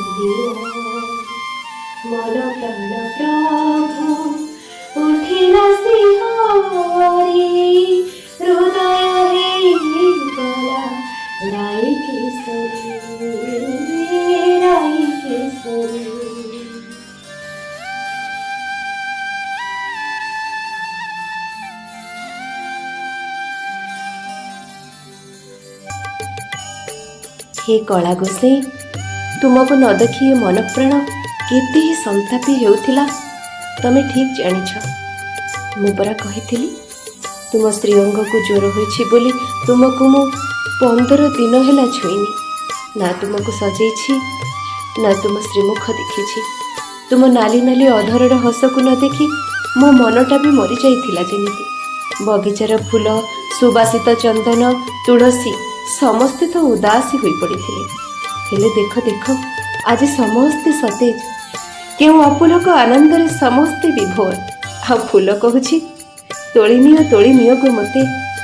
ଦିଅ। ମନ ପ୍ରାଣ ପ୍ରଭୁ ଉଠିଲା ଶିହରି, ହୃଦୟ ହେଇଗଲା ରାଇ କିଶୋରୀ, ରାଇ କିଶୋରୀ। ହେ କଳା ଗୋସାଇଁ, ତୁମକୁ ନ ଦେଖି ଏ ମନ ପ୍ରାଣ କେତେ ସନ୍ତାପୀ ହେଉଥିଲା ତମେ ଠିକ୍ ଜାଣିଛ। ମୁଁ ପରା କହିଥିଲି ତୁମ ଶ୍ରୀଅଙ୍ଗକୁ ଜ୍ୱର ହୋଇଛି ବୋଲି। ତୁମକୁ ମୁଁ 15 ଦିନ ହେଲା ଛୁଇଁନି, ନା ତୁମକୁ ସଜେଇଛି, ନା ତୁମ ଶ୍ରୀମୁଖ ଦେଖିଛି। ତୁମ ନାଲି ନାଲି ଅଧରର ହସକୁ ନ ଦେଖି ମୋ ମନଟା ବି ମରିଯାଇଥିଲା ଯେମିତି। ବଗିଚାର ଫୁଲ, ସୁବାସିତ ଚନ୍ଦନ, ତୁଳସୀ ସମସ୍ତେ ତ ଉଦାସୀ ହୋଇପଡ଼ିଥିଲେ। ହେଲେ ଦେଖ ଦେଖ, ଆଜି ସମସ୍ତେ ସତେଜ, କେଉଁ ଅପୁଲକ ଆନନ୍ଦରେ ସମସ୍ତେ ବିଭୋର। ଆଉ ଫୁଲ କହୁଛି, ତୋଳି ନିଅ, ତୋଳି ନିଅ ଗୋ ମୋତେ,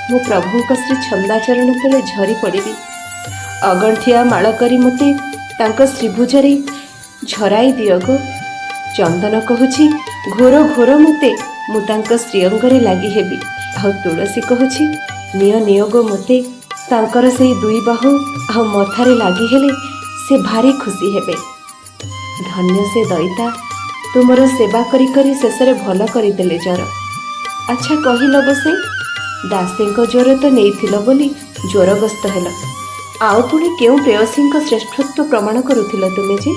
ମୁଁ ପ୍ରଭୁଙ୍କ ଶ୍ରୀ ଛନ୍ଦାଚରଣ ତଳେ ଝରି ପଡ଼ିବି। ଅଗଣ୍ଠିଆ ମାଳ କରି ମୋତେ ତାଙ୍କ ଶ୍ରୀଭୁଜରେ ଝରାଇ ଦିଅ ଗୋ। ଚନ୍ଦନ କହୁଛି, ଘୋର ଘୋର ମୋତେ, ମୁଁ ତାଙ୍କ ଶ୍ରୀଅଙ୍ଗରେ ଲାଗି ହେବି। ଆଉ ତୁଳସୀ କହୁଛି, ନିଅ ନିଅ ଗୋ ମୋତେ, ତାଙ୍କର ସେଇ ଦୁଇ ବାହୁ ଆଉ ମଥାରେ ଲାଗି ହେଲେ ସେ ଭାରି ଖୁସି ହେବେ। ଧନ୍ୟ ସେ ଦଇତା, ତୁମର ସେବା କରି କରି ଶେଷରେ ଭଲ କରିଦେଲେ ଜ୍ୱର। ଆଚ୍ଛା କହିଲ ଗୋସାଇଁ, ଦାସୀଙ୍କ ଜ୍ୱର ତ ନେଇଥିଲ ବୋଲି ଜ୍ୱରଗ୍ରସ୍ତ ହେଲ, ଆଉ ପୁଣି କେଉଁ ପ୍ରେୟସୀଙ୍କ ଶ୍ରେଷ୍ଠତ୍ୱ ପ୍ରମାଣ କରୁଥିଲ ତୁମେ ଯେ?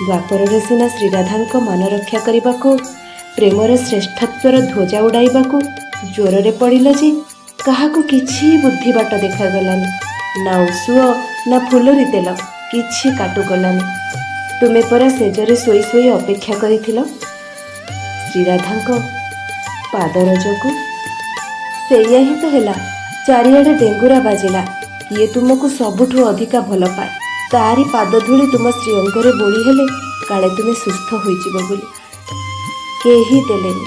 ଦ୍ୱାପରରେ ସିନା ଶ୍ରୀରାଧାଙ୍କ ମାନ ରକ୍ଷା କରିବାକୁ, ପ୍ରେମର ଶ୍ରେଷ୍ଠତ୍ୱର ଧ୍ୱଜା ଉଡ଼ାଇବାକୁ ଜ୍ୱରରେ ପଡ଼ିଲ ଯେ କାହାକୁ କିଛି ବୁଦ୍ଧି ବାଟ ଦେଖାଗଲାନି। ନା ଉଷୁଅ ନା ଫୁଲୁରି ତେଲ କିଛି କାଟୁ ଗଲାନି। ତୁମେ ପରା ଶେଯରେ ଶୋଇ ଶୋଇ ଅପେକ୍ଷା କରିଥିଲ ଶ୍ରୀରାଧାଙ୍କ ପାଦରଜକୁ। ସେଇଆ ହିଁ ତ ହେଲା, ଚାରିଆଡ଼େ ଡେଙ୍ଗୁରା ବାଜିଲା, କିଏ ତୁମକୁ ସବୁଠୁ ଅଧିକା ଭଲ ପାଏ ତାରି ପାଦଧୂଳି ତୁମ ଶ୍ରୀଅଙ୍ଗରେ ବୋଳି ହେଲେ କାଳେ ତୁମେ ସୁସ୍ଥ ହୋଇଯିବ ବୋଲି। କେହି ଦେଲେନି।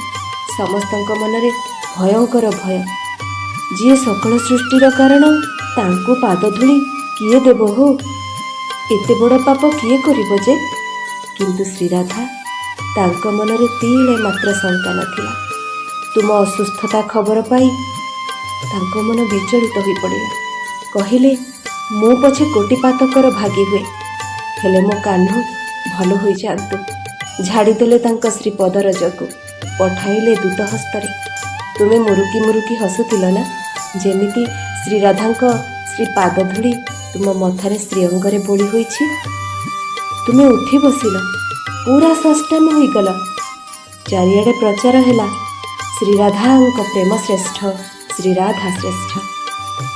ସମସ୍ତଙ୍କ ମନରେ ଭୟଙ୍କର ଭୟ, ଯିଏ ସକଳ ସୃଷ୍ଟିର କାରଣ ତାଙ୍କୁ ପାଦଧୂଳି କିଏ ଦେବ ହୋ? ଏତେ ବଡ଼ ପାପ କିଏ କରିବ ଯେ? କିନ୍ତୁ ଶ୍ରୀରାଧା, ତାଙ୍କ ମନରେ ତିଳେ ମାତ୍ର ଶଙ୍କା ନଥିଲା। ତୁମ ଅସୁସ୍ଥତା ଖବର ପାଇ ତାଙ୍କ ମନ ବିଚଳିତ ହୋଇପଡ଼ିଲା। କହିଲେ, ମୁଁ ପଛେ କୋଟି ପାତକର ଭାଗି ହୁଏ, ହେଲେ ମୋ କାହ୍ନୁ ଭଲ ହୋଇଯାଆନ୍ତୁ। ଝାଡ଼ିଦେଲେ ତାଙ୍କ ଶ୍ରୀ ପଦରଜକୁ, ପଠାଇଲେ ଦୂତ ହସ୍ତରେ। ତୁମେ ମୁରୁକି ମୁରୁକି ହସୁଥିଲ ନା, ଯେମିତି ଶ୍ରୀରାଧାଙ୍କ ଶ୍ରୀ ପାଦଧୂଳି ତୁମ ମଥାରେ ଶ୍ରୀଅଙ୍ଗରେ ବୋଳି ହୋଇଛି। ତୁମେ ଉଠି ବସିଲ, ପୁରା ସାଷ୍ଟାମ ହୋଇଗଲ। ଚାରିଆଡ଼େ ପ୍ରଚାର ହେଲା, ଶ୍ରୀରାଧାଙ୍କ ପ୍ରେମ ଶ୍ରେଷ୍ଠ, ଶ୍ରୀରାଧା ଶ୍ରେଷ୍ଠ।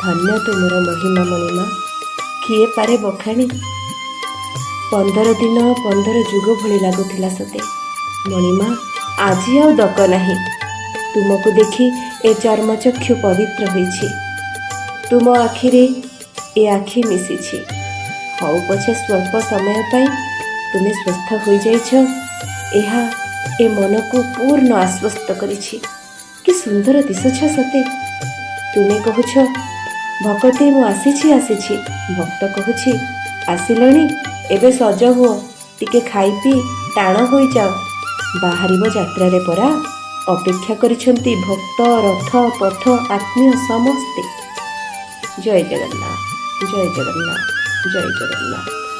ଧନ୍ୟ ତୁମର ମହିମା ମଣିମା, କିଏ ପାରେ ବଖାଣି? 15 ଦିନ 15 ଯୁଗ ଭଳି ଲାଗୁଥିଲା ସତେ। ମଣିମା, ଆଜି ଆଉ ଦକ ନାହିଁ। ତୁମକୁ ଦେଖି ଏ ଚର୍ମଚକ୍ଷୁ ପବିତ୍ର ହୋଇଛି, ତୁମ ଆଖିରେ ଏ ଆଖି ମିଶିଛି। ହଉ ପଛେ ସ୍ୱଳ୍ପ ସମୟ ପାଇଁ ତୁମେ ସୁସ୍ଥ ହୋଇଯାଇଛ, ଏହା ଏ ମନକୁ ପୂର୍ଣ୍ଣ ଆଶ୍ୱସ୍ତ କରିଛି। କି ସୁନ୍ଦର ଦିଶୁଛ ସତେ! ତୁମେ କହୁଛ, ଭକତେ ମୁଁ ଆସିଛି ଆସିଛି। ଭକ୍ତ କହୁଛି, ଆସିଲଣି, ଏବେ ସଜ ହୁଅ, ଟିକେ ଖାଇ ପିଇ ଟାଣ ହୋଇଯାଅ, ବାହାରିବ ଯାତ୍ରାରେ ପରା। ଅପେକ୍ଷା କରିଛନ୍ତି ଭକ୍ତ, ରଥ, ପଥ, ଆତ୍ମୀୟ ସମସ୍ତେ। ଜୟ ଜଗନ୍ନାଥ, ଜୟ ଜଗନ୍ନାଥ, ଜୟ ଜଗନ୍ନାଥ।